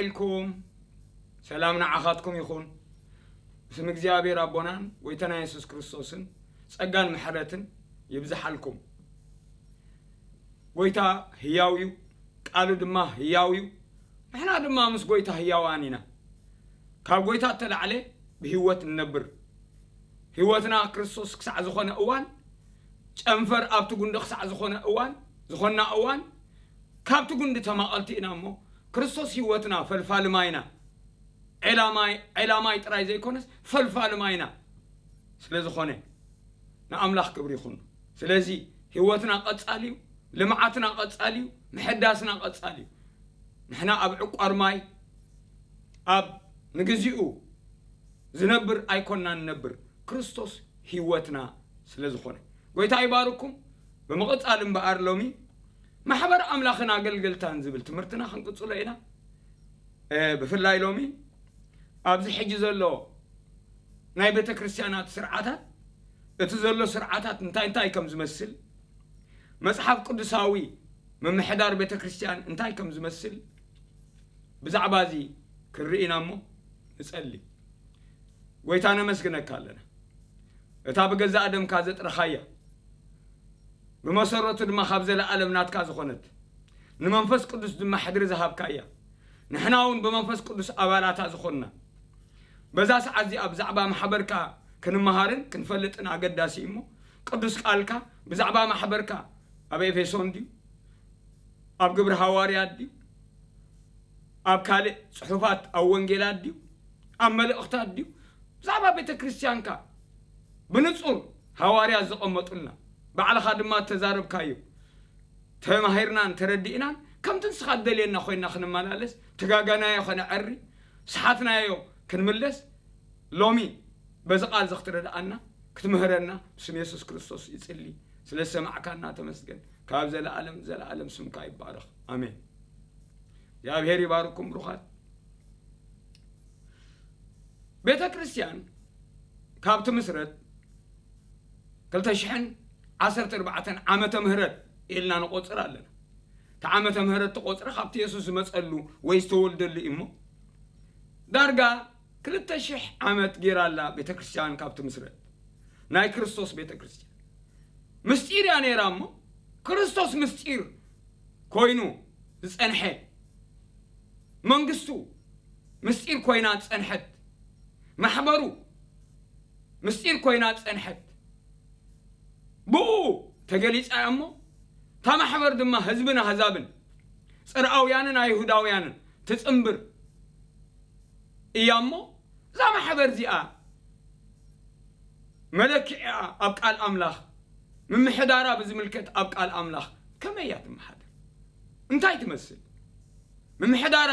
ዓለይኩም። ሰላም ንዓኻትኩም ይኹን። ብስም እግዚኣብሔር ኣቦናን ጎይታና የሱስ ክርስቶስን ጸጋን ምሕረትን ይብዝሓልኩም። ጎይታ ህያው እዩ፣ ቃሉ ድማ ህያው እዩ። ንሕና ድማ ምስ ጎይታ ህያዋን ኢና። ካብ ጎይታ እተላዕለ ብህይወት ንነብር። ህይወትና ክርስቶስ ክሳዕ ዝኾነ እዋን፣ ጨንፈር ኣብቲ ጉንዲ ክሳዕ ዝኾነ እዋን፣ ዝኾንና እዋን፣ ካብቲ ጉንዲ ተማቐልቲ ኢና እሞ፣ ክርስቶስ ህይወትና ፈልፋሊ ማይና፣ ዔላማይ፣ ዔላማይ ጥራይ ዘይኮነስ ፈልፋሊ ማይና ስለ ዝኾነ፣ ንኣምላኽ ክብሪ ይኹን። ስለዚ ህይወትና ቀጻሊ እዩ፣ ልምዓትና ቀጻሊ እዩ፣ ምሕዳስና ቀጻሊ እዩ። ንሕና ኣብ ዕቋር ማይ፣ ኣብ ንግዚኡ ዝነብር ኣይኮንና ንነብር፣ ክርስቶስ ህይወትና ስለ ዝኾነ። ጎይታ ይባርኩም። ብምቕጻል እምበኣር ሎሚ ማሕበር ኣምላኽን ኣገልገልታን ዝብል ትምህርትና ክንቅጽሎ ኢና። እ፣ ብፍላይ ሎሚ ኣብዚ ሕጂ ዘሎ ናይ ቤተ ክርስቲያናት ስርዓታት፣ እቲ ዘሎ ስርዓታት እንታይ እንታይ ከም ዝመስል፣ መጽሓፍ ቅዱሳዊ ምምሕዳር ቤተ ክርስቲያን እንታይ ከም ዝመስል ብዛዕባ እዚ ክንርኢ ኢና እሞ ንጸሊ። ጎይታ ነመስግነካ ኣለና። እታ ብገዛእ ደምካ ዘጥረኻያ፣ ብመሰረቱ ድማ ካብ ዘለኣለም ናትካ ዝኾነት፣ ንመንፈስ ቅዱስ ድማ ሕድሪ ዝሃብካያ፣ ንሕና እውን ብመንፈስ ቅዱስ ኣባላታ ዝኾንና፣ በዛ ሰዓት እዚኣ ብዛዕባ ማሕበርካ ክንመሃርን ክንፈልጥን ኣገዳሲ እዩ እሞ፣ ቅዱስ ቃልካ ብዛዕባ ማሕበርካ ኣብ ኤፌሶን ድዩ? ኣብ ግብሪ ሃዋርያት ድዩ? ኣብ ካልእ ጽሑፋት፣ ኣብ ወንጌላት ድዩ? ኣብ መልእኽታት ድዩ? ብዛዕባ ቤተ ክርስቲያንካ ብንጹር ሃዋርያት ዘቐመጡልና፣ ባዕልኻ ድማ እተዛረብካዮ ተማሂርናን ተረዲእናን፣ ከምቲ ንስኻ እትደልየና ኮይንና ክንመላለስ፣ ተጋጋናዮ ከነዐሪ፣ ሰሓትናዮ ክንምለስ፣ ሎሚ በዚ ቃል እዚ ክትረድኣና፣ ክትምህረና ብስም የሱስ ክርስቶስ ይጽሊ። ስለ ዝሰማዕካና ተመስገን። ካብ ዘለኣለም ዘለኣለም ስምካ ይባረኽ። ኣሜን። እግዚኣብሔር ይባርኩም ብሩኻት። ቤተ ክርስቲያን ካብ ትምስረት ክልተ ሽሕን ዓሰርተ ኣርባዕተን ዓመተ ምህረት ኢልና ንቆጽር ኣለና። እቲ ዓመተ ምህረት ተቆጽረ ካብቲ የሱስ ዝመጸሉ ወይ ዝተወልደሉ እዩ እሞ፣ ዳርጋ ክልተ ሽሕ ዓመት ገይራ ኣላ ቤተ ክርስቲያን ካብ ትምስረት። ናይ ክርስቶስ ቤተ ክርስቲያን ምስጢር እያ ነይራ እሞ፣ ክርስቶስ ምስጢር ኮይኑ ዝጸንሐ፣ መንግስቱ ምስጢር ኮይና ዝጸንሐት፣ ማሕበሩ ምስጢር ኮይና ዝጸንሐት፣ ብኡ ተገሊጻ እያ እሞ፣ እታ ማሕበር ድማ ህዝብን ኣህዛብን፣ ጽርኣውያንን ኣይሁዳውያንን ትጽንብር እያ እሞ፣ እዛ ማሕበር እዚኣ መለክዒኣ ኣብ ቃል ኣምላኽ፣ ምምሕዳራ ብዝምልከት ኣብ ቃል ኣምላኽ ከመይ እያ ትመሓደር? እንታይ ትመስል? ምምሕዳራ፣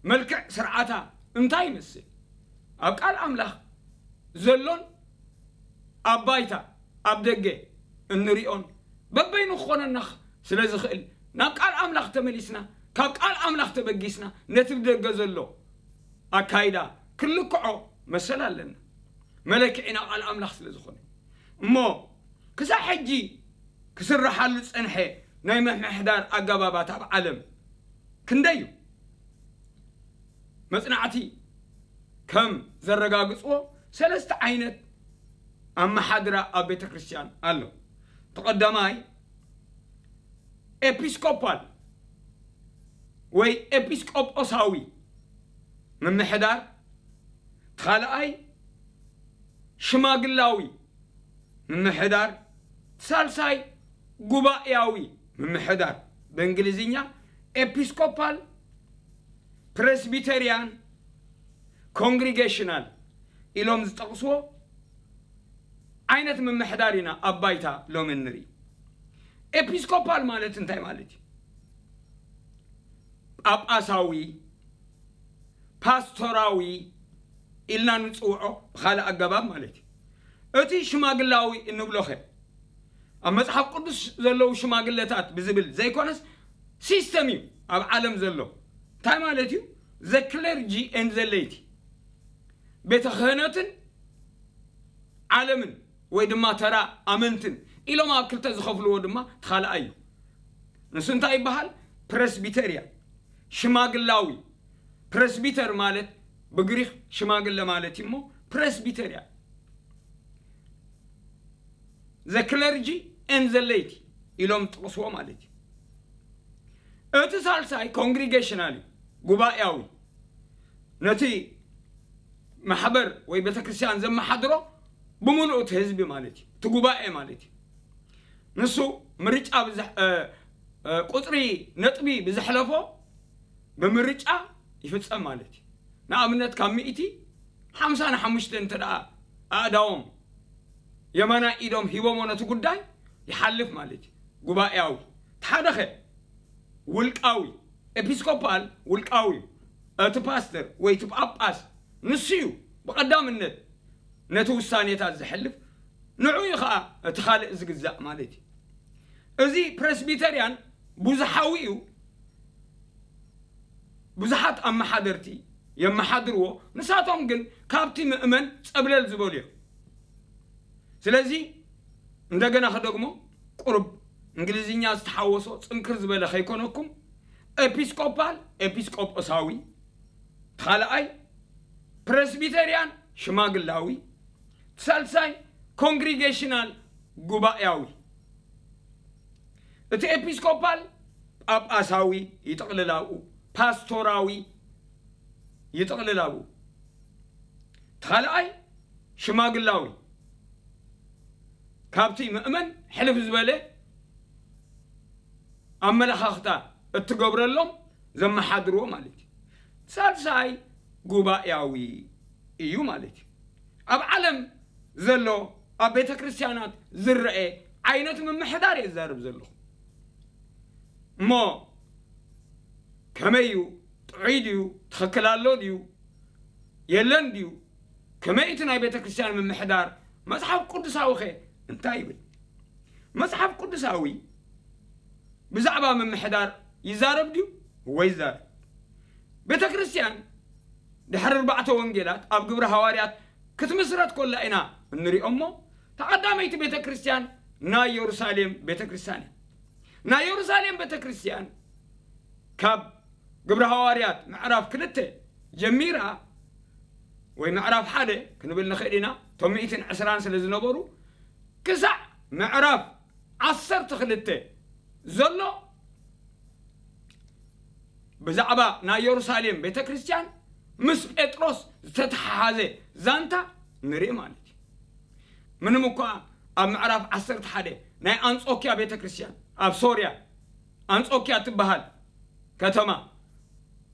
መልክዕ ስርዓታ እንታይ ይመስል? ኣብ ቃል ኣምላኽ ዘሎን ኣብ ባይታ፣ ኣብ ደገ እንሪኦን በበይኑ ክኾነና ስለ ዝኽእል፣ ናብ ቃል ኣምላኽ ተመሊስና፣ ካብ ቃል ኣምላኽ ተበጊስና፣ ነቲ ብደገ ዘሎ ኣካይዳ ክንልክዖ መሰል ኣለና። መለክዒና ቃል ኣምላኽ ስለ ዝኾነ። እሞ ክሳብ ሕጂ ክስረሓሉ ዝጸንሐ ናይ ምምሕዳር ኣገባባት ኣብ ዓለም ክንደይ እዩ? መጽናዕቲ ከም ዘረጋግጽዎ፣ ሰለስተ ዓይነት ኣመሓድራ ኣብ ቤተ ክርስቲያን ኣሎ። እቲ ቀዳማይ ኤፒስኮፓል ወይ ኤጲስቆጶሳዊ ምምሕዳር፣ እቲ ካልኣይ ሽማግላዊ ምምሕዳር፣ ሳልሳይ ጉባኤያዊ ምምሕዳር፣ ብእንግሊዝኛ ኤፒስኮፓል፣ ፕሬስቢተሪያን፣ ኮንግሪጌሽናል ኢሎም ዝጠቕስዎ ዓይነት ምምሕዳር ኢና ኣብ ባይታ ሎሚ እንርኢ። ኤፒስኮፓል ማለት እንታይ ማለት እዩ? ጳጳሳዊ፣ ፓስቶራዊ ኢልና ንጽውዖ ብኻልእ ኣገባብ ማለት እዩ። እቲ ሽማግላዊ እንብሎኸ ኣብ መጽሓፍ ቅዱስ ዘለዉ ሽማግለታት ብዝብል ዘይኮነስ ሲስተም እዩ ኣብ ዓለም ዘሎ። እንታይ ማለት እዩ? The clergy and the laity፣ ቤተ ክህነትን ዓለምን ወይ ድማ ተራ ኣመንትን ኢሎም ኣብ ክልተ ዝኸፍልዎ ድማ እቲ ካልኣይ እዩ። ንሱ እንታይ ይበሃል? ፕረስቢተርያ፣ ሽማግላዊ፣ ፕረስቢተር ማለት ብግሪክ ሽማግለ ማለት እዩ እሞ፣ ፕረስቢተርያ፣ the clergy and the laity ኢሎም ጥቕስዎ ማለት እዩ። እቲ ሳልሳይ ኮንግሪጌሽናል እዩ፣ ጉባኤያዊ፣ ነቲ ማሕበር ወይ ቤተክርስትያን ዘመሓድሮ ብምሉእ እቲ ህዝቢ ማለት እዩ፣ እቲ ጉባኤ ማለት እዩ። ንሱ ምርጫ ብዝሕ- እ፣ እ፣ ቁፅሪ ነጥቢ ብዝሕለፎ ብምርጫ ይፍፀም ማለት እዩ። ንኣብነት ካብ ሚእቲ ሓምሳ ንሓሙሽተ እንተ ደኣ ኣእዳዎም የማናይ ኢዶም ሂቦሞ ነቲ ጉዳይ ይሓልፍ ማለት እዩ። ጉባኤያዊ ተሓደኸ ውልቃዊ፣ ኤፒስኮፓል ውልቃዊ እዩ። እቲ ፓስተር ወይ እቲ ጳጳስ ንሱ እዩ ብቐዳምነት ነቲ ውሳኔታት ዝሕልፍ፣ ንዑ እዩ ኸዓ እቲ ካልእ ዝግዛእ ማለት እዩ። እዚ ፕረስቢተርያን ብዙሓዊ እዩ። ብዙሓት ኣመሓደርቲ የመሓድርዎ፣ ንሳቶም ግን ካብቲ ምእመን ጸብለል ዝበሉ እዮም። ስለዚ እንደገና ከደግሞ፣ ቁሩብ እንግሊዝኛ ዝተሓወሶ ጽንክር ዝበለ ከይኮነኩም፣ ኤፒስኮፓል ኤፒስቆጶሳዊ፣ ካልኣይ ፕረስቢተርያን ሽማግላዊ፣ ሳልሳይ ኮንግሪጌሽናል ጉባኤያዊ። እቲ ኤፒስኮፓል ጳጳሳዊ ይጥቕልል ኣብኡ፣ ፓስቶራዊ ይጥቕልል ኣብኡ። እቲ ካልኣይ ሽማግላዊ፣ ካብቲ ምእመን ሕልፍ ዝበለ ኣመለኻኽታ እትገብረሎም ዘመሓድርዎ ማለት እዩ። ሳልሳይ ጉባኤያዊ እዩ ማለት እዩ። ኣብ ዓለም ዘሎ ኣብ ቤተ ክርስቲያናት ዝረአ ዓይነት ምምሕዳር እየ ዝዛረብ ዘለኹ። እሞ ከመይ እዩ? ጥዑይ ድዩ? ትኽክል ኣሎ ድዩ? የለን ድዩ? ከመይ እቲ ናይ ቤተ ክርስቲያን ምምሕዳር መጽሓፍ ቅዱሳዊ ኸ እንታይ ይብል? መጽሓፍ ቅዱሳዊ ብዛዕባ ምምሕዳር ይዛረብ ድዩ? ወይ ይዛረብ? ቤተ ክርስቲያን ድሕሪ ኣርባዕተ ወንጌላት ኣብ ግብሪ ሃዋርያት ክትምስረት ኮላ ኢና እንሪኦ እሞ፣ ተቐዳመይቲ ቤተ ክርስቲያን ናይ የሩሳሌም ቤተ ክርስቲያን እያ። ናይ የሩሳሌም ቤተ ክርስቲያን ካብ ግብሪ ሃዋርያት ምዕራፍ ክልተ ጀሚራ፣ ወይ ምዕራፍ ሓደ ክንብል ንኽእል ኢና፣ እቶም ሚእትን ዕስራን ስለ ዝነበሩ፣ ክሳዕ ምዕራፍ ዓሰርተ ክልተ ዘሎ ብዛዕባ ናይ የሩሳሌም ቤተ ክርስቲያን ምስ ጴጥሮስ ዝተተሓሓዘ ዛንታ ንርኢ ማለት እዩ። ምንም እኳ ኣብ ምዕራፍ ዓሰርተ ሓደ ናይ ኣንጾኪያ ቤተ ክርስቲያን ኣብ ሶርያ ኣንጾኪያ ትበሃል ከተማ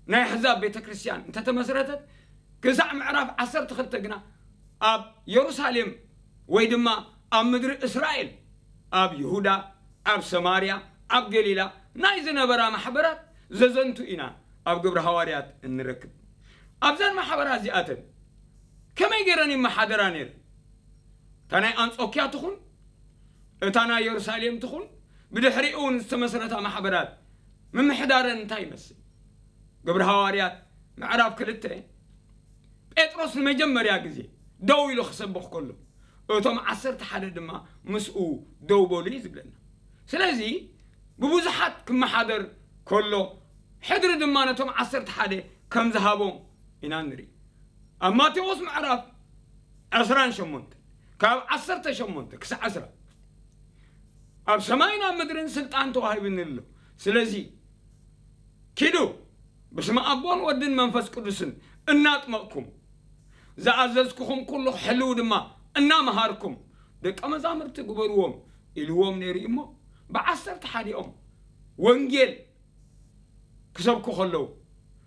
ናይ ኣሕዛብ ቤተ ክርስቲያን እንተተመስረተት፣ ክሳዕ ምዕራፍ ዓሰርተ ክልተ ግና ኣብ የሩሳሌም ወይ ድማ ኣብ ምድሪ እስራኤል፣ ኣብ ይሁዳ፣ ኣብ ሰማርያ፣ ኣብ ገሊላ ናይ ዝነበራ ማሕበራት ዘዘንቱ ኢና ኣብ ግብሪ ሃዋርያት እንረክብ። ኣብዘን ማሕበራት እዚኣተን ከመይ ገይረን ይመሓደራ ነይረን? እታ ናይ ኣንጾኪያ ትኹን፣ እታ ናይ የሩሳሌም ትኹን፣ ብድሕሪኡ እውን ዝተመስረታ ማሕበራት ምምሕዳረን እንታይ ይመስል? ግብሪ ሃዋርያት ምዕራፍ ክልተ፣ ጴጥሮስ ንመጀመርያ ግዜ ደው ኢሉ ክሰብኽ ከሎ፣ እቶም ዓሰርተ ሓደ ድማ ምስኡ ደው በሉ እዩ ዝብለና። ስለዚ ብብዙሓት ክመሓደር ከሎ፣ ሕድሪ ድማ ነቶም ዓሰርተ ሓደ ከም ዝሃቦም ኢና ንርኢ። ኣብ ማቴዎስ ምዕራፍ ዕስራን ሸሞንተ፣ ካብ ዓሰርተ ሸሞንተ ክሳዕ ዕስራ፣ ኣብ ሰማይን ኣብ ምድርን ስልጣን ተዋሂቡኒ ኣሎ። ስለዚ ኪዱ፣ ብስመ ኣቦን ወድን መንፈስ ቅዱስን እናጥመቕኩም፣ ዝኣዘዝኩኹም ኩሉ ክሕልዉ ድማ እናመሃርኩም ደቀ መዛሙርቲ ግበርዎም ኢልዎም ነይሩ እዩ እሞ፣ ብዓሰርተ ሓዲኦም ወንጌል ክሰብኩ ከለዉ፣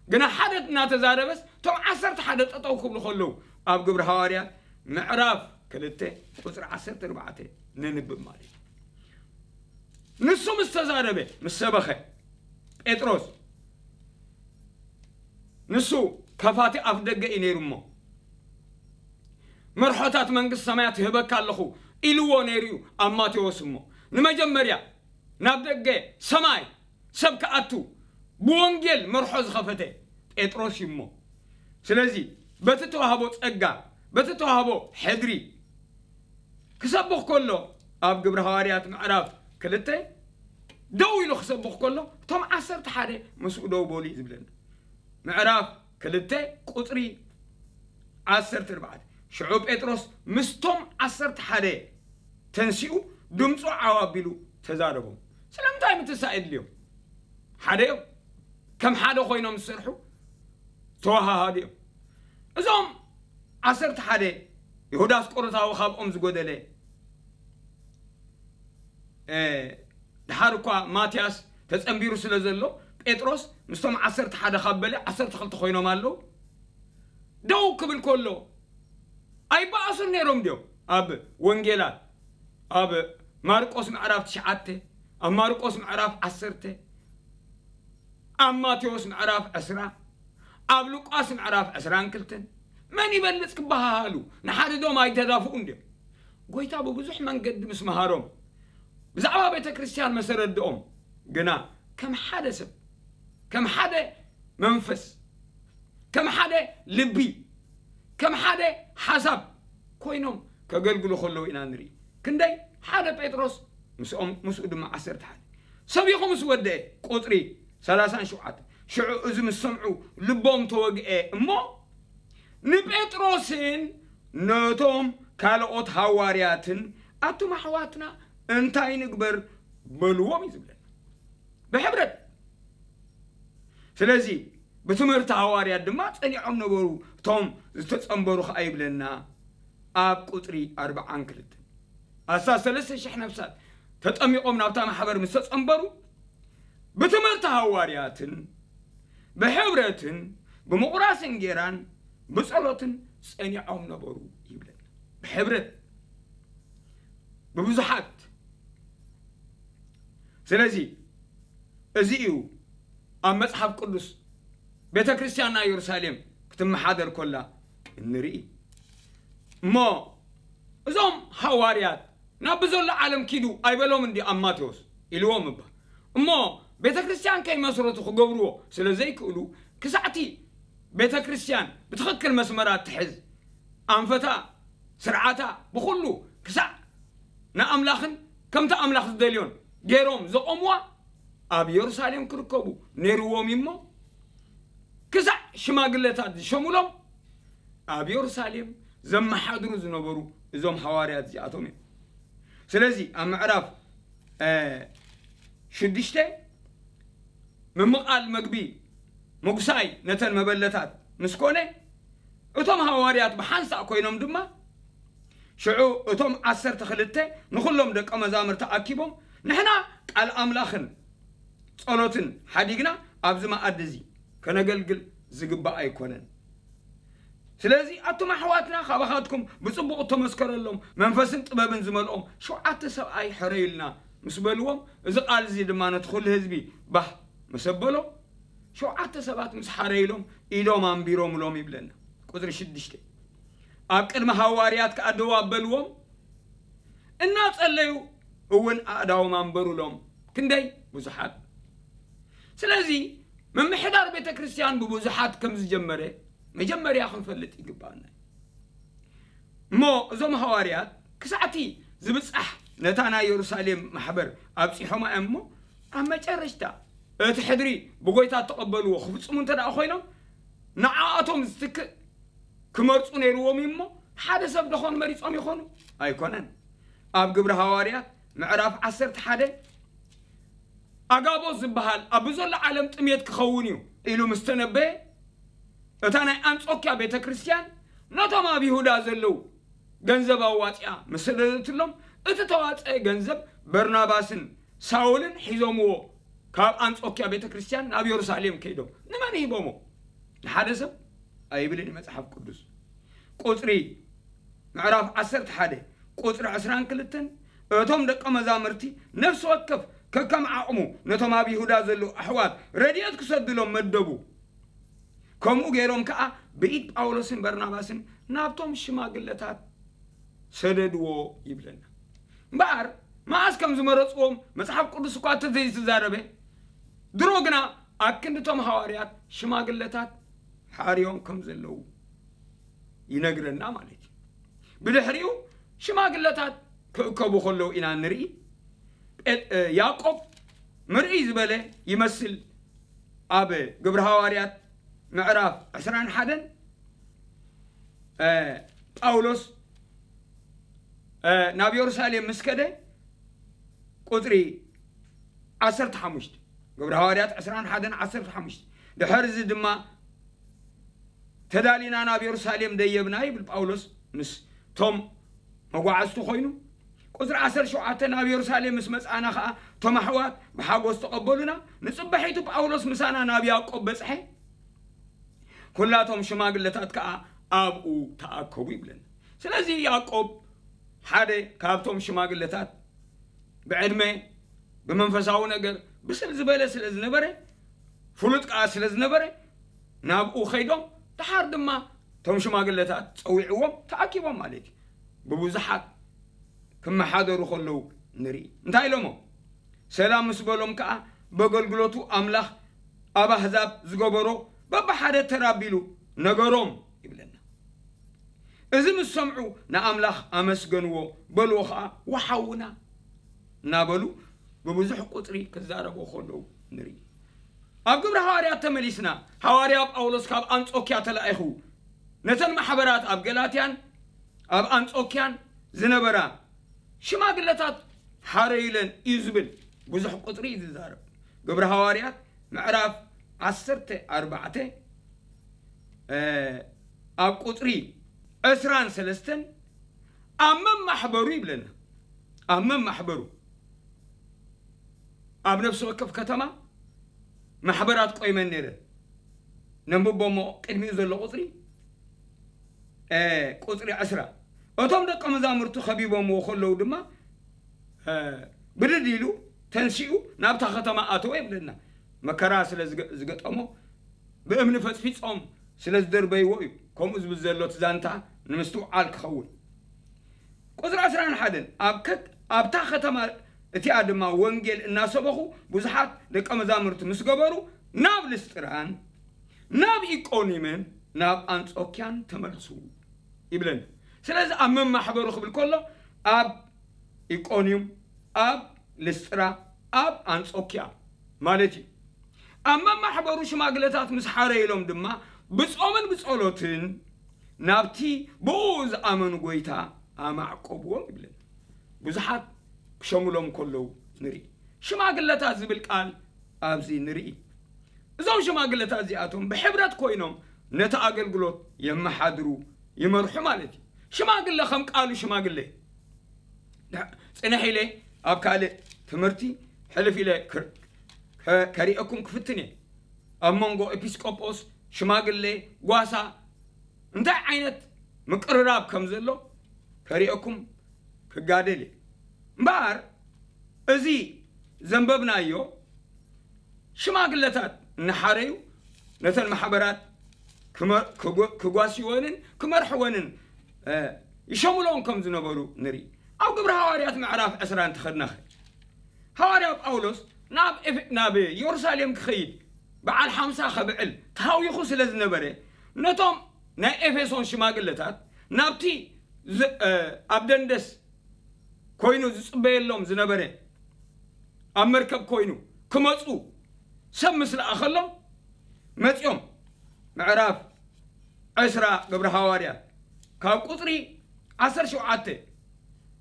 ግና ሓደ እናተዛረበስ፣ እቶም ዓሰርተ ሓደ ጠጠው ክብሉ ከለዉ፣ ኣብ ግብሪ ሃዋርያት ምዕራፍ ክልተ ቁጽሪ ዓሰርተ ኣርባዕተ ነንብብ ማለት እዩ። ንሱ ምስ ተዛረበ፣ ምስ ሰበኸ፣ ጴጥሮስ፣ ንሱ ከፋቲ ኣፍ ደገ እዩ ነይሩ እሞ፣ መርሖታት መንግስቲ ሰማያት ይህበካ ኣለኹ ኢልዎ ነይሩ እዩ ኣብ ማቴዎስ እሞ፣ ንመጀመርያ ናብ ደገ ሰማይ ሰብ ክኣቱ ብወንጌል መርሖ ዝኸፈተ ጴጥሮስ እዩ እሞ፣ ስለዚ በቲ ተዋህቦ ጸጋ፣ በቲ ተዋህቦ ሕድሪ ክሰብኽ ከሎ፣ ኣብ ግብሪ ሃዋርያት ምዕራፍ ክልተ ደው ኢሉ ክሰብኽ ከሎ፣ እቶም ዓሰርተ ሓደ ምስኡ ደው በሉ እዩ ዝብለና። ምዕራፍ ክልተ ቁፅሪ ዓሰርተ ኣርባዕተ። ሽዑ ጴጥሮስ ምስቶም ዓሰርተ ሓደ ተንሲኡ ድምፁ ዓው ኣቢሉ ተዛረቦም። ስለምንታይ ምትሳእ የድልዮም? ሓደ እዮም። ከም ሓደ ኮይኖም ዝሰርሑ ተወሃሃዱ እዮም። እዞም ዓሰርተ ሓደ፣ ይሁዳ ኣስቆሮታዊ ካብኦም ዝጎደለ፣ እ፣ ድሓር እኳ ማትያስ ተጸንቢሩ ስለ ዘሎ፣ ጴጥሮስ ምስቶም ዓሰርተ ሓደ ካብ በለ ዓሰርተ ክልተ ኮይኖም ኣለዉ። ደው ክብል ከሎ ኣይበኣሱን ነይሮም ድዮም? ኣብ ወንጌላት፣ ኣብ ማርቆስ ምዕራፍ ትሽዓተ፣ ኣብ ማርቆስ ምዕራፍ ዓሰርተ፣ ኣብ ማቴዎስ ምዕራፍ ዕስራ፣ ኣብ ሉቃስ ምዕራፍ ዕስራን ክልተን፣ መን ይበልጽ ክበሃሃሉ፣ ንሓድዶም ኣይተዳፍኡን ድዮም? ጎይታ ብብዙሕ መንገዲ ምስ መሃሮም፣ ብዛዕባ ቤተ ክርስቲያን መሰረድኦም፣ ግና ከም ሓደ ሰብ፣ ከም ሓደ መንፈስ፣ ከም ሓደ ልቢ፣ ከም ሓደ ሓሳብ ኮይኖም ከገልግሉ ከለዉ ኢና ንርኢ። ክንደይ? ሓደ ጴጥሮስ ምስኦም፣ ምስኡ ድማ ዓሰርተ ሓደ። ሰቢኹ ምስ ወደአ፣ ቁጽሪ ሰላሳን ሸውዓተን፣ ሽዑ እዚ ምስ ሰምዑ ልቦም ተወግአ እሞ፣ ንጴጥሮስን ነቶም ካልኦት ሃዋርያትን፣ ኣቱም ኣሕዋትና እንታይ ንግበር በልዎም እዩ ዝብለና። ብሕብረት። ስለዚ ብትምህርቲ ሃዋርያት ድማ ጸኒዖም ነበሩ፣ እቶም ዝተጸንበሩ ኸኣ ይብለና ኣብ ቁጽሪ ኣርብዓን ክልተን። ኣስታት ሰለስተ ሽሕ ነፍሳት ተጠሚቖም ናብታ ማሕበር ምስ ተጸንበሩ፣ ብትምህርቲ ሃዋርያትን ብሕብረትን ብምቑራስ እንጌራን ብጸሎትን ጸኒዖም ነበሩ ይብለና። ብሕብረት፣ ብብዙሓት። ስለዚ እዚ እዩ ኣብ መጽሓፍ ቅዱስ ቤተ ክርስቲያን ናይ የሩሳሌም ክትመሓደር ኮላ እንርኢ። እሞ እዞም ሃዋርያት ናብ ብዘሎ ዓለም ኪዱ ኣይበሎም እንዲ ኣብ ማቴዎስ ኢልዎም እባ። እሞ ቤተ ክርስቲያን ከይመስረቱ ክገብርዎ ስለ ዘይክእሉ፣ ክሳዕቲ ቤተ ክርስቲያን ብትኽክል መስመራ ትሕዝ፣ ኣንፈታ፣ ስርዓታ ብኹሉ ክሳዕ ንኣምላኽን ከምቲ ኣምላኽ ዝደልዮን ገይሮም ዘቖምዋ ኣብ የሩሳሌም ክርከቡ ነይርዎም እዩ እሞ፣ ክሳዕ ሽማግለታት ዝሸሙሎም ኣብ የሩሳሌም ዘመሓድሩ ዝነበሩ እዞም ሃዋርያት እዚኣቶም እዮም። ስለዚ ኣብ ምዕራፍ፣ እ፣ ሽዱሽተ፣ ምምቓል መግቢ ምጉሳይ ነተን መበለታት ምስ ኮነ፣ እቶም ሃዋርያት ብሓንሳእ ኮይኖም ድማ፣ ሽዑ እቶም ዓሰርተ ክልተ ንኹሎም ደቀ መዛሙርቲ ኣኪቦም፣ ንሕና ቃል ኣምላኽን ጸሎትን ሓዲግና ኣብዚ መኣዲ እዚ ከነገልግል ዝግባእ ኣይኮነን። ስለዚ ኣቱም ኣሕዋትና ካባኻትኩም ብጽቡቕ እተመስከረሎም መንፈስን ጥበብን ዝመልኦም ሸውዓተ ሰብኣይ ሕረዩልና ምስ በልዎም፣ እዚ ቃል እዚ ድማ ነቲ ኩሉ ህዝቢ ባህ መሰበሎ። ሸውዓተ ሰባት ምስ ሓረይሎም ኢዶም ኣንቢሮምሎም ይብለና። ቁጽሪ ሽዱሽተ፣ ኣብ ቅድሚ ሃዋርያት ከኣ ደው ኣበልዎም፣ እናጸለዩ እውን ኣእዳዎም ኣንበሩሎም። ክንደይ ብዙሓት! ስለዚ ምምሕዳር ቤተ ክርስቲያን ብብዙሓት ከም ዝጀመረ መጀመርያ ክንፈልጥ ይግባኣና። እሞ እዞም ሃዋርያት ክሳዕቲ ዝብጻሕ ነታ ናይ የሩሳሌም ማሕበር ኣብጺሖማ እዮም እሞ፣ ኣብ መጨረሽታ እቲ ሕድሪ ብጎይታ እተቐበልዎ ክፍጽሙ እንተ ደኣ ኮይኖም፣ ንዓኣቶም ዝትክእ ክመርጹ ነይርዎም እዩ እሞ፣ ሓደ ሰብ ደኾን መሪጾም ይኾኑ? ኣይኮነን። ኣብ ግብሪ ሃዋርያት ምዕራፍ ዓሰርተ ሓደ፣ ኣጋቦስ ዝበሃል ኣብ ብዘሎ ዓለም ጥሜት ክኸውን እዩ ኢሉ ምስ ተነበየ፣ እታ ናይ ኣንጾክያ ቤተ ክርስቲያን ነቶም ኣብ ይሁዳ ዘለዉ ገንዘብ ኣዋጺኣ ምስ ሰደደትሎም፣ እቲ ተዋጽአ ገንዘብ በርናባስን ሳውልን ሒዞምዎ ካብ ኣንጾክያ ቤተ ክርስቲያን ናብ የሩሳሌም ከይዶም። ንመን ሂቦሞ? ንሓደ ሰብ ኣይብልን እዩ መጽሓፍ ቅዱስ። ቁጽሪ ምዕራፍ ዓሰርተ ሓደ ቁጽሪ ዕስራን ክልተን፣ እቶም ደቀ መዛሙርቲ ነፍሲ ወከፍ ከከም ዓቕሙ ነቶም ኣብ ይሁዳ ዘለዉ ኣሕዋት ረድኤት ክሰድሎም መደቡ። ከምኡ ገይሮም ከኣ ብኢድ ጳውሎስን በርናባስን ናብቶም ሽማግለታት ሰደድዎ ይብለና። እምበኣር መዓስ ከም ዝመረጽዎም መጽሓፍ ቅዱስ እኳ እንተዘይተዛረበ፣ ድሮ ግና ኣብ ክንድቶም ሃዋርያት ሽማግለታት ሓርዮም ከም ዘለዉ ይነግረና ማለት እዩ። ብድሕሪኡ ሽማግለታት ክእከቡ ከለዉ ኢና ንርኢ። ጴጥ-፣ እ፣ ያዕቆብ ምርእይ ዝበለ ይመስል። ኣብ ግብሪ ሃዋርያት ምዕራፍ ዕስራን ሓደን ጳውሎስ ናብ የሩሳሌም ምስ ከደ ቁፅሪ ዓሰርተ ሓሙሽተ፣ ግብሪ ሃዋርያት ዕስራን ሓደን ዓሰርተ ሓሙሽተ። ድሕር እዚ ድማ ተዳሊና ናብ የሩሳሌም ደየብና ይብል ጳውሎስ ምስ ቶም መጓዓዝቱ ኮይኑ። ቁፅሪ ዓሰርተ ሸውዓተ፣ ናብ የሩሳሌም ምስ መፃና ከዓ ቶም ኣሕዋት ብሓጎስ ተቐበሉና። ንፅባሒቱ ጳውሎስ ምሳና ናብ ያዕቆብ በፅሐ። ኩላቶም ሽማግለታት ከዓ ኣብኡ ተኣከቡ ይብለና። ስለዚ ያዕቆብ ሓደ ካብቶም ሽማግለታት ብዕድመ ብመንፈሳዊ ነገር ብስል ዝበለ ስለ ዝነበረ፣ ፍሉጥ ከዓ ስለ ዝነበረ፣ ናብኡ ከይዶም፣ ደሓር ድማ እቶም ሽማግለታት ፀዊዕዎም ተኣኪቦም ማለት እዩ። ብብዙሓት ክመሓደሩ ከለዉ ንርኢ። እንታይ ኢሎሞ? ሰላም ምስ በሎም ከዓ በገልግሎቱ ኣምላኽ ኣብ ኣህዛብ ዝገበሮ በብሓደ ተራቢሉ ነገሮም ይብለና። እዚ ምስ ሰምዑ ንኣምላኽ ኣመስገንዎ፣ በልዎ ኸዓ ወሓውና እናበሉ ብብዙሕ ቁፅሪ ክዛረቡ ከለዉ ንርኢ። ኣብ ግብሪ ሃዋርያት ተመሊስና፣ ሃዋርያ ጳውሎስ ካብ ኣንጾኪያ ተላኢኹ ነተን ማሕበራት ኣብ ገላትያን ኣብ ኣንጾኪያን ዝነበራ ሽማግለታት ሓረዩለን እዩ ዝብል ብዙሕ ቁፅሪ እዩ ዝዛረብ። ግብሪ ሃዋርያት ምዕራፍ ዓሰርተ ኣርባዕተ ኣብ ቁፅሪ ዕስራን ሰለስተን ኣብ መማሕበሩ ይብለና። ኣብ መማሕበሩ ኣብ ነፍሲ ወከፍ ከተማ ማሕበራት ቆይመን ነይረን። ነንብቦሞ ቅድሚኡ ዘሎ ቁፅሪ ቁፅሪ ዕስራ። እቶም ደቀ መዛሙርቱ ከቢቦምዎ ከለዉ ድማ ብድድ ኢሉ ተንሲኡ ናብታ ከተማ ኣተወ ይብለና። መከራ ስለ ዝገጠሞ ብእምኒ ፈፅፊፆም ስለ ዝደርበይዎ እዩ ከምኡ ዝብል ዘሎ እቲ ዛንታ ንምስትውዓል ክኸውን። ቁፅሪ ዕስራን ሓደን፣ ኣብታ ከተማ እቲኣ ድማ ወንጌል እናሰበኹ ብዙሓት ደቀ መዛሙርቲ ምስ ገበሩ ናብ ልስጥራን ናብ ኢቆኒምን ናብ ኣንጾኪያን ተመልሱ ይብለና። ስለዚ ኣብ መማሕበሩ ክብል ከሎ ኣብ ኢቆንዩም፣ ኣብ ልስጥራ፣ ኣብ ኣንጾኪያ ማለት እዩ። ኣብ መማሕበሩ ሽማግለታት ምስ ሓረይሎም ድማ ብጾምን ብጸሎትን ናብቲ ብኡ ዝኣመኑ ጎይታ ኣማዕቆብዎም ይብለና። ብዙሓት ክሸምሎም ከለዉ ንርኢ። ሽማግለታት ዝብል ቃል ኣብዚ ንርኢ። እዞም ሽማግለታት እዚኣቶም ብሕብረት ኮይኖም ነቲ ኣገልግሎት የመሓድሩ፣ ይመርሑ ማለት እዩ። ሽማግለ ከም ቃሉ ሽማግለ። ጽንሕ ኢለ ኣብ ካልእ ትምህርቲ ሕልፍ ኢለ ከሪአኩም ክፍትን እየ። ኣብ መንጎ ኤፒስቆጶስ፣ ሽማግለ፣ ጓሳ እንታይ ዓይነት ምቅርራብ ከም ዘሎ ከሪአኩም ክጋደል እየ። እምበኣር እዚ ዘንበብናዮ ሽማግለታት እናሓረዩ ነተን ማሕበራት ክጓስይወንን ክመርሕወንን ይሸምሎም ከም ዝነበሩ ንርኢ። ኣብ ግብሪ ሃዋርያት ምዕራፍ ዕስራ እንተኸድናኸ፣ ሃዋርያ ጳውሎስ ናብ የሩሳሌም ክኸይድ በዓል ሓምሳ ከብዕል ተሃዊኹ ስለ ዝነበረ፣ ነቶም ናይ ኤፌሶን ሽማግለታት ናብቲ ኣብ ደንደስ ኮይኑ ዝጽበየሎም ዝነበረ ኣብ መርከብ ኮይኑ ክመጹ ሰብ ምስ ለኣኸሎም መጺኦም። ምዕራፍ ዕስራ ግብሪ ሃዋርያት ካብ ቁጽሪ ዓሰርተ ሸውዓተ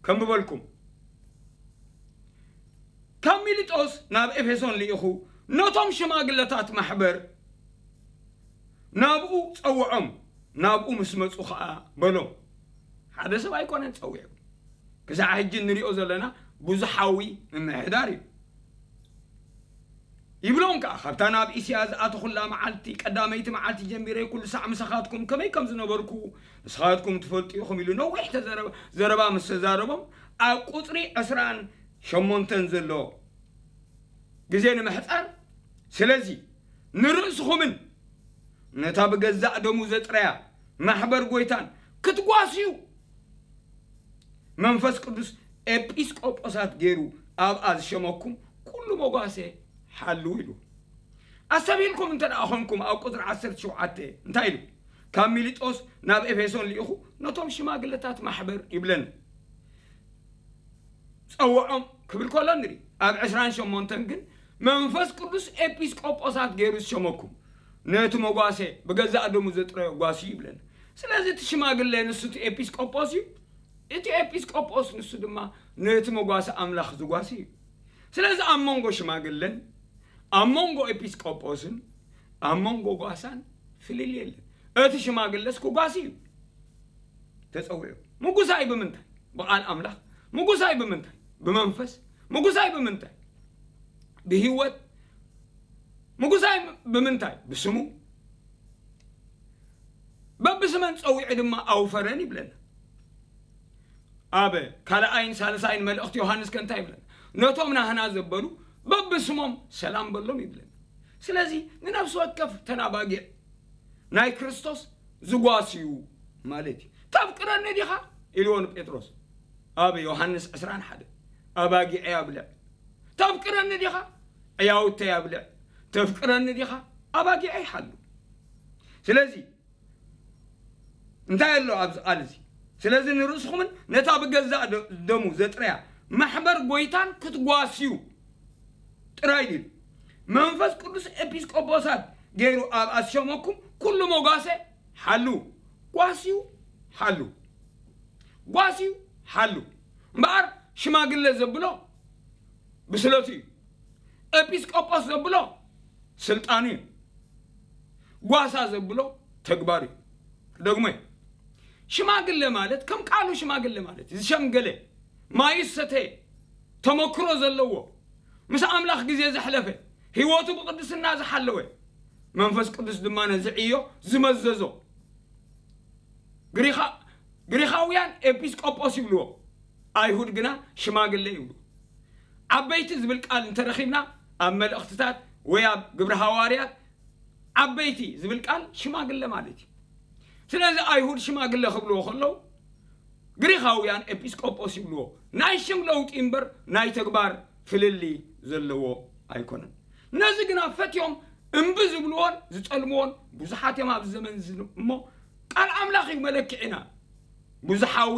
ከንብበልኩም። ካብ ሚሊጦስ ናብ ኤፌሶን ልኢኹ ነቶም ሽማግለታት ማሕበር ናብኡ ጸውዖም፣ ናብኡ ምስ መጹ ኸኣ በሎም። ሓደ ሰብ ኣይኮነን ጸዊዑ። ክሳዕ ሕጂ እንሪኦ ዘለና ብዙሓዊ ምምሕዳር እዩ። ይብሎም ከኣ፣ ካብታ ናብ እስያ ዝኣተኹላ መዓልቲ፣ ቀዳመይቲ መዓልቲ ጀሚረ ኩሉ ሳዕ ምሳኻትኩም ከመይ ከም ዝነበርኩ ንስኻትኩም ትፈልጡ ኢኹም ኢሉ ነዊሕ ተዘረበ። ዘረባ ምስ ተዛረቦም፣ ኣብ ቁጽሪ ዕስራን ሸሞንተን ዘሎ ግዜ ንምሕጻር፣ ስለዚ ንርእስኹምን ነታ ብገዛእ ደሙ ዘጥረያ ማሕበር ጎይታን ክትጓስዩ መንፈስ ቅዱስ ኤጲስቆጶሳት ገይሩ ኣብኣ ዝሸመኩም ኩሉ መጓሰ ሓልዉ ኢሉ። ኣስተብሂልኩም እንተ ደኣ ኾንኩም ኣብ ቁጽሪ ዓሰርተ ሸውዓተ እንታይ ኢሉ? ካብ ሚሊጦስ ናብ ኤፌሶን ልኢኹ ነቶም ሽማግለታት ማሕበር ይብለን። ጸውዖም ክብል ከሎ ንርኢ። ኣብ ዕስራን ሸሞንተን ግን መንፈስ ቅዱስ ኤጲስቆጶሳት ገይሩ ዝሸመኩም ነቲ መጓሰ ብገዛእ ደሙ ዘጥረዮ ጓሲ እዩ ይብለና። ስለዚ እቲ ሽማግለ ንሱ እቲ ኤጲስቆጶስ እዩ። እቲ ኤጲስቆጶስ ንሱ ድማ ነቲ መጓሰ ኣምላኽ ዝጓሲ እዩ። ስለዚ ኣብ መንጎ ሽማግለን ኣብ መንጎ ኤጲስቆጶስን ኣብ መንጎ ጓሳን ፍልል የለን። እቲ ሽማግለስ ክጓሲ እዩ ተጸዊዑ። ምጉሳይ ብምንታይ? ብቓል ኣምላኽ። ምጉሳይ ብምንታይ? ብመንፈስ። ምጉሳይ ብምንታይ? ብህይወት። ምጉሳይ ብምንታይ? ብስሙ። በብስመን ጸዊዑ ድማ ኣውፈረን ይብለና። ኣብ ካልኣይን ሳልሳይን መልእኽቲ ዮሃንስ ከ እንታይ ይብለና? ነቶም ናህና ዘበሉ በብስሞም ሰላም በሎም ይብለና። ስለዚ ንነፍሲ ወከፍ ተናባጊዕ ናይ ክርስቶስ ዝጓስዩ ማለት እዩ። "ተፍቅረኒ ዲኻ?" ኢልዎ ንጴጥሮስ ኣብ ዮሃንስ ዕስራን ሓደ። "ኣባጊዐይ ኣብልዕ። ተፍቅረኒ ዲኻ? ዕያውተይ ኣብልዕ። ተፍቅረኒ ዲኻ? ኣባጊዐይ ሓሉ።" ስለዚ እንታይ ኣሎ ኣብዚ ቃል እዚ? ስለዚ ንርእስኹምን ነታ ብገዛእ ደ-፣ ደሙ ዘጥረያ ማሕበር ጎይታን ክትጓስዩ ጥራይ ድዩ? መንፈስ ቅዱስ ኤጲስቆጶሳት ገይሩ ኣብ ኣስሸመኩም ኩሉ መጓሰ ሓሉ። ጓስዩ ሓሉ። ጓስዩ ሓሉ። እምበኣር ሽማግለ ዘብሎ ብስለቱ እዩ። ኤጲስቆጶስ ዘብሎ ስልጣኑ እዩ። ጓሳ ዘብሎ ተግባሩ እዩ። ክደግሞ እየ። ሽማግለ ማለት ከም ቃሉ ሽማግለ ማለት እዩ። ዝሸምገለ፣ ማዩ ዝሰተየ፣ ተመክሮ ዘለዎ፣ ምስ ኣምላኽ ግዜ ዘሕለፈ፣ ህይወቱ ብቅድስና ዝሓለወ፣ መንፈስ ቅዱስ ድማ ነዚ ዕዮ ዝመዘዞ። ግሪኻ-፣ ግሪኻውያን ኤጲስቆጶስ ይብልዎ፣ ኣይሁድ ግና ሽማግለ ይብሉ። ዓበይቲ ዝብል ቃል እንተረኺብና ኣብ መልእኽትታት ወይ ኣብ ግብሪ ሃዋርያት ዓበይቲ ዝብል ቃል ሽማግለ ማለት እዩ። ስለዚ ኣይሁድ ሽማግለ ክብልዎ ከለዉ ግሪኻውያን ኤጲስቆጶስ ይብልዎ። ናይ ሽም ለውጢ እምበር ናይ ተግባር ፍልልይ ዘለዎ ኣይኮነን። ነዚ ግና ፈትዮም እምቢ ዝብልዎን ዝጸልምዎን ብዙሓት እዮም ኣብዚ ዘመን እዚ እሞ ቃል ኣምላኽ እዩ መለክዒና። ብዙሓዊ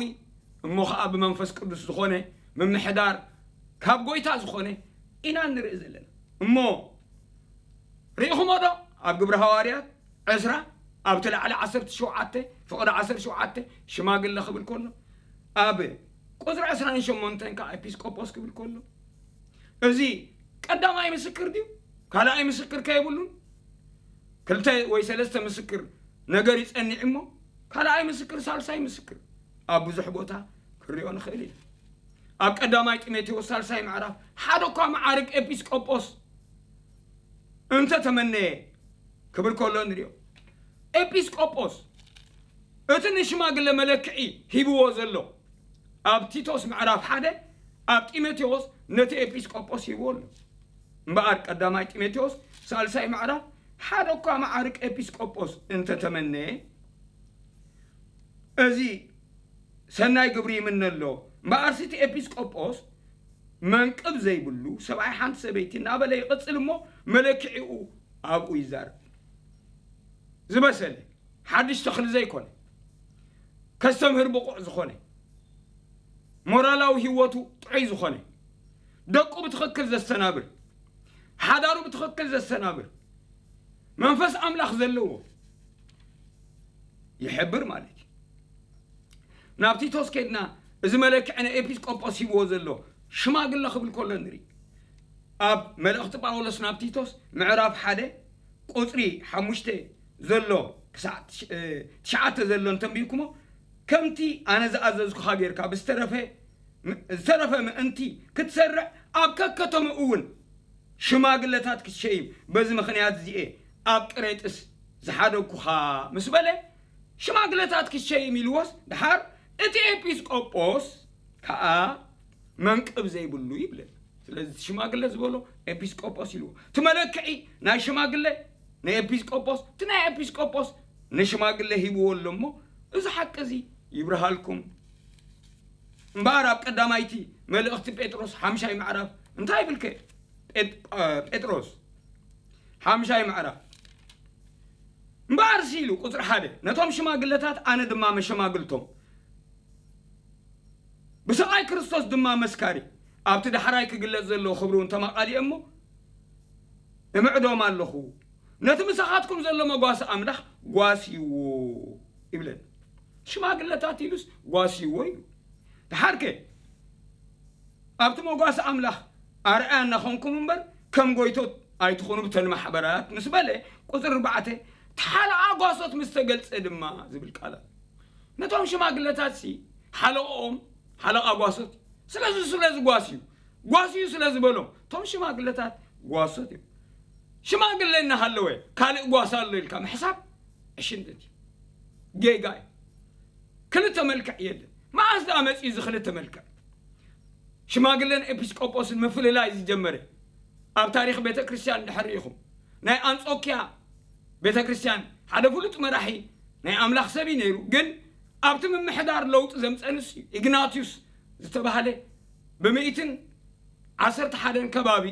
እሞ ኸኣ ብመንፈስ ቅዱስ ዝኾነ ምምሕዳር ካብ ጎይታ ዝኾነ ኢና ንርኢ ዘለና። እሞ ርኢኹሞ ዶ? ኣብ ግብሪ ሃዋርያት ዕስራ ኣብቲ ላዕሊ ዓሰርተ ሸውዓተ ፍቕዲ ዓሰርተ ሸውዓተ ሽማግለ ክብል ከሎ፣ ኣብ ቁጽሪ ዕስራን ሸሞንተን ከኣ ኤጲስቆጶስ ክብል ከሎ፣ እዚ ቀዳማይ ምስክር ድዩ? ካልኣይ ምስክር ከየብሉን? ክልተ ወይ ሰለስተ ምስክር ነገር ይጸኒዕ እሞ፣ ካልኣይ ምስክር፣ ሳልሳይ ምስክር ኣብ ብዙሕ ቦታ ክንሪኦ ንኽእል ኢና። ኣብ ቀዳማይ ጢሞቴዎስ ሳልሳይ ምዕራፍ፣ ሓደ እኳ መዓርግ ኤጲስቆጶስ እንተ ተመነየ ክብል ከሎ ንሪኦ። ኤጲስቆጶስ እቲ ንሽማግለ መለክዒ ሂብዎ ዘሎ ኣብ ቲቶስ ምዕራፍ ሓደ ኣብ ጢሞቴዎስ ነቲ ኤጲስቆጶስ ሂብዎ ኣሎ። እምበኣር ቀዳማይ ጢሞቴዎስ ሳልሳይ ምዕራፍ ሓደ እኳ መዓርግ ኤጲስቆጶስ እንተ ተመነየ፣ እዚ ሰናይ ግብሪ ይምነ ኣሎ። እምበኣርሲ እቲ ኤጲስቆጶስ መንቅብ ዘይብሉ ሰብኣይ ሓንቲ ሰበይቲ እናበለ ይቕጽል እሞ መለክዒኡ ኣብኡ ይዛረብ። ዝበሰለ ሓድሽ ተኽሊ ዘይኮነ፣ ከስተምህር ብቑዕ ዝኾነ፣ ሞራላዊ ህይወቱ ጥዑይ ዝኾነ፣ ደቁ ብትኽክል ዘስተናብር፣ ሓዳሩ ብትኽክል ዘስተናብር፣ መንፈስ ኣምላኽ ዘለዎ ይሕብር ማለት እዩ። ናብ ቲቶስ ከድና እዚ መለክዒ ንኤጲስቆጶስ ሂብዎ ዘሎ ሽማግለ ክብል ከሎ ንርኢ። ኣብ መልእኽቲ ጳውሎስ ናብ ቲቶስ ምዕራፍ ሓደ ቁጽሪ ሓሙሽተ ዘሎ ክሳዕ ትሽ-፣ እ፣ ትሽዓተ ዘሎ እንተንቢብኩሞ፣ ከምቲ ኣነ ዝኣዘዝኩኻ ጌርካ ብዝተረፈ ም-፣ ዝተረፈ ምእንቲ ክትሰርዕ ኣብ ከከተምኡ እውን ሽማግለታት ክትሸይም፣ በዚ ምኽንያት እዚኤ ኣብ ቅሬጥስ ዝሓደግኩኻ ምስ በለ፣ ሽማግለታት ክትሸይም ኢልዎስ፣ ደሓር እቲ ኤጲስቆጶስ ከኣ መንቅብ ዘይብሉ ይብለና። ስለዚ እቲ ሽማግለ ዝበሎ ኤጲስቆጶስ ኢልዎ። እቲ መለክዒ ናይ ሽማግለ ንኤጲስቆጶስ፣ እቲ ናይ ኤጲስቆጶስ ንሽማግለ ሂብዎ ኣሎ እሞ፣ እዚ ሓቂ እዚ ይብርሃልኩም። እምበኣር ኣብ ቀዳማይቲ መልእኽቲ ጴጥሮስ ሓምሻይ ምዕራፍ እንታይ ይብልከ? ጴጥ-፣ እ፣ ጴጥሮስ ሓምሻይ ምዕራፍ፣ እምበኣርሲ ኢሉ ቁጽሪ ሓደ፣ ነቶም ሽማግለታት ኣነ ድማ መሸማግልቶም፣ ብስቓይ ክርስቶስ ድማ መስካሪ፣ ኣብቲ ዳሕራይ ክግለጽ ዘለዎ ክብሪ እውን ተማቓሊኤ እሞ፣ እምዕዶም ኣለኹ። ነቲ ምሳኻትኩም ዘሎ መጓሲ ኣምላኽ ጓስይዎ ይብለና። ሽማግለታት ኢሉስ ጓስይዎ ኢሉ። ደሓርከ ኣብቲ መጓሲ ኣምላኽ ኣርኣያ እናኾንኩም እምበር ከም ጎይቶት ኣይትኹኑ ብተን ማሕበራት ምስ በለ፣ ቁፅሪ ኣርባዕተ፣ እቲ ሓለቓ ጓሶት ምስ ተገልጸ ድማ ዝብል ቃል ኣሎ። ነቶም ሽማግለታት ሲ ሓለቕኦም ሓለቓ ጓሶት እዩ። ስለዚ ስለ ዝጓስዩ ጓስዩ ስለ ዝበሎም እቶም ሽማግለታት ጓሶት እዮም። ሽማግለ እናሃለወ ካልእ ጓሳ ኣሎ ኢልካ ምሕሳብ ዕሽንጥት እዩ፣ ጌጋ እዩ። ክልተ መልክዕ የለን። መዓስ ደኣ መፂኡ እዚ ክልተ መልክዕ? ሽማግለን ኤጲስቆጶስን ምፍልላይ ዝጀመረ ኣብ ታሪኽ ቤተ ክርስቲያን እንድሕር ርኢኹም፣ ናይ ኣንጾኪያ ቤተ ክርስቲያን ሓደ ፍሉጥ መራሒ ናይ ኣምላኽ ሰብ እዩ ነይሩ። ግን ኣብቲ ምምሕዳር ለውጢ ዘምፀ ንሱ እዩ። ኢግናቲዩስ ዝተባህለ ብምእትን ዓሰርተ ሓደን ከባቢ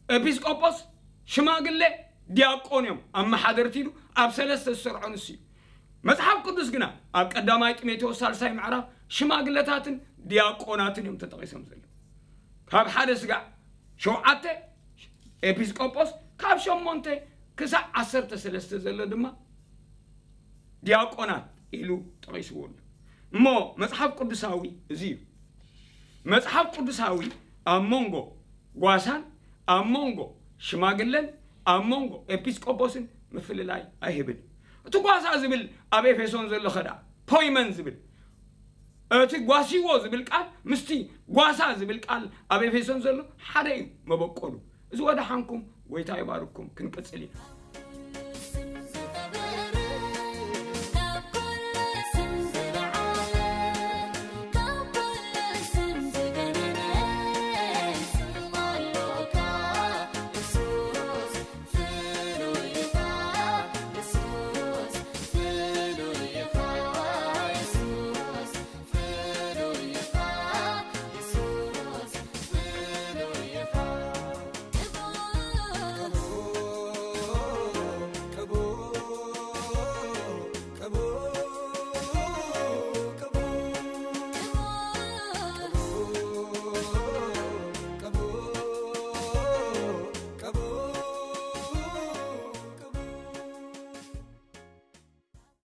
ኤጲስቆጶስ፣ ሽማግለ፣ ዲያቆን እዮም ኣመሓደርቲ ኢሉ ኣብ ሰለስተ ዝሰርዖ ንሱ እዩ። መጽሓፍ ቅዱስ ግና ኣብ ቀዳማይ ጢሞቴዎስ ሳልሳይ ምዕራፍ ሽማግለታትን ዲያቆናትን እዮም ተጠቒሶም ዘለዉ። ካብ ሓደ ስጋዕ ሸውዓተ ኤጲስቆጶስ፣ ካብ ሸሞንተ ክሳዕ ዓሰርተ ሰለስተ ዘሎ ድማ ዲያቆናት ኢሉ ጠቒስዎ ኣሎ። እሞ መጽሓፍ ቅዱሳዊ እዚ እዩ። መጽሓፍ ቅዱሳዊ ኣብ መንጎ ጓሳን ኣብ መንጎ ሽማግለን ኣብ መንጎ ኤጲስቆጶስን ምፍልላይ ኣይህብን። እቲ ጓሳ ዝብል ኣብ ኤፌሶን ዘሎ ኸዳ ፖይመን ዝብል፣ እቲ ጓሲዎ ዝብል ቃል ምስቲ ጓሳ ዝብል ቃል ኣብ ኤፌሶን ዘሎ ሓደ እዩ መበቆሉ። እዚ ወደሓንኩም፣ ጎይታ ይባርኩም። ክንቅጽል ኢና።